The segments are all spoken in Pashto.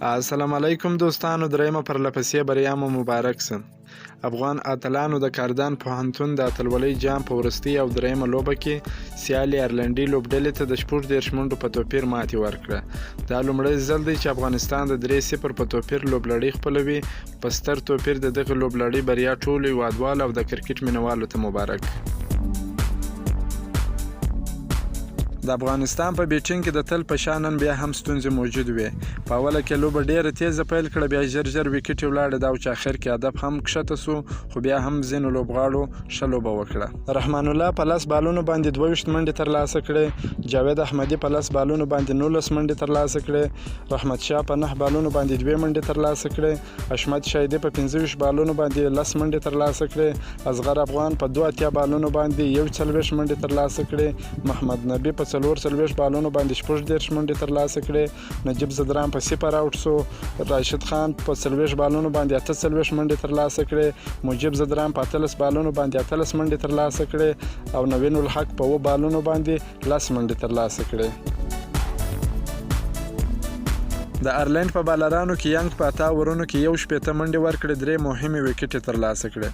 السلام علیکم دوستانو، درېیمه پرلپسې بریا مو مبارک شه. افغان اتلانو د کاردان پوهنتون د اتلولۍ جام په وروستۍ او درېیمه لوبه کې سیالې ایرلنډي لوبډلې ته د 36 منډو په توپیر ماتې ورکړه. دا لومړی ځل دی چې افغانستان د 3-0 په توپیر لوبلړۍ خپلوي. په ستر توپیر د دغې لوبلړۍ بریا ټولو هیوادوالو او د کرکټ مینوالو ته مبارک. د افغانستان په بیټینګ کې د تل په شان نن بیا هم ستونزې موجود وې. په اوله کې لوبه ډیره تیزه پیل کړه، بیا ژر ژر ویکټې ولاړې. دا چې اخر کې هدف هم کښته شو، خو بیا هم ځینو لوبغاړو ښه لوبه وکړه. رحمان الله په 10 بالونو باندې 22 منډې ترلاسه کړې، جاوید احمدي په 10 بالونو باندې 19 منډې ترلاسه کړې، رحمت شاه په 9 بالونو باندې 2 منډې ترلاسه کړې، حشمت شاهدي په 25 بالونو باندې 10 منډې ترلاسه کړې، اصغر افغان په 82 بالونو باندې 41 منډې ترلاسه کړې، محمد نبي په 44 بالونو باندې 36 منډې ترلاسه کړې، نجیب ځدران په 0 اوټ شو، راشد خان په 40 بالونو باندې 48 منډې ترلاسه کړې، مجیب ځدران په 18 بالونو باندې 18 منډې ترلاسه کړې او نوین الحق په 7 بالونو باندې 10 منډې ترلاسه کړې. د ایرلنډ په بالرانو کې ینګ په 8 اورونو کې 61 منډې ورکړې، درې مهمې ویکټې ترلاسه کړې.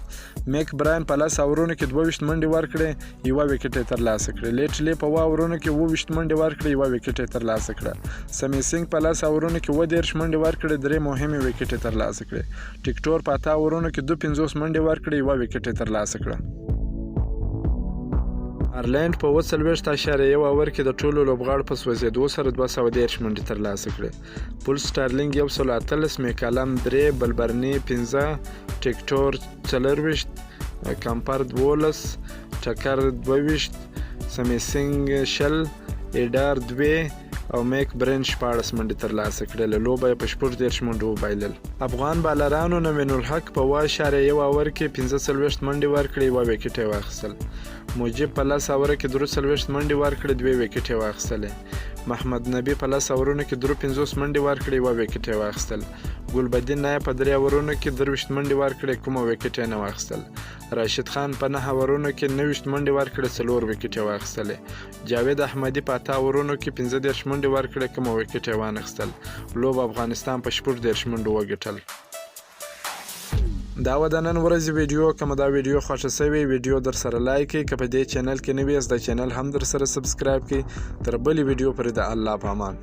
میک براین په 10 اورونو کې 22 منډې ورکړې، یوه ویکټ یې ترلاسه کړې. لیټلي په 7 اورونو کې 27 منډې ورکړې، یوه ویکټ یې ترلاسه کړه. سمي سینګ په 10 اورونو کې 37 منډې ورکړې، درې مهمې ویکټې ترلاسه کړې. ټیکټور په 8 اورونو کې 52 منډې ورکړې، یوه ویکټ یې ترلاسه کړه. ایرلنډ په 47.1 اوور کې د ټولو لوبغاړو په سوځېدو سره 230 منډې ترلاسه کړې. پول سټارلینګ 118، میکالم 3، بلبرني 5، ټیکټور 24، کمپر 12، ټکر 22، سمیسینګ 20، ایډار 2 او میک برین 16 منډې ترلاسه کړې. له لوبه یې په 36 منډو وبایلل. افغان بالرانو نوین الحق په 7.1 اوور کې 45 منډې ورکړې، یوه ویکټ یې واخیستل. مجیب په 10 اوور کې 43 منډې ورکړې، دوې ویکټې یې واخیستلې. محمد نبي په 10 اورونو کې 53 منډې ورکړې، یوه ویکټ یې واخیستل. ګلبدین نایب په 3 اورونو کې 23 منډې ورکړې، کومه ویکټ یې نه واخیستل. راشد خان په 9 اورونو کې 29 منډې ورکړې، 4 ویکټې یې واخیستلې. جاوید احمدي په 8 اورونو کې 35 منډې ورکړې، کومه ویکټ یې وانخیستل. لوبه افغانستان په 36 منډو وګټل. دا و د نن ورځې ویډیو. که مو دا ویډیو خوښه شوې، ویډیو در سره لایک کړئ. که په دې چینل کې نوي یاست، د چینل هم در سره subscribe کړئ. تر بلې ویډیو پورې د الله په امان.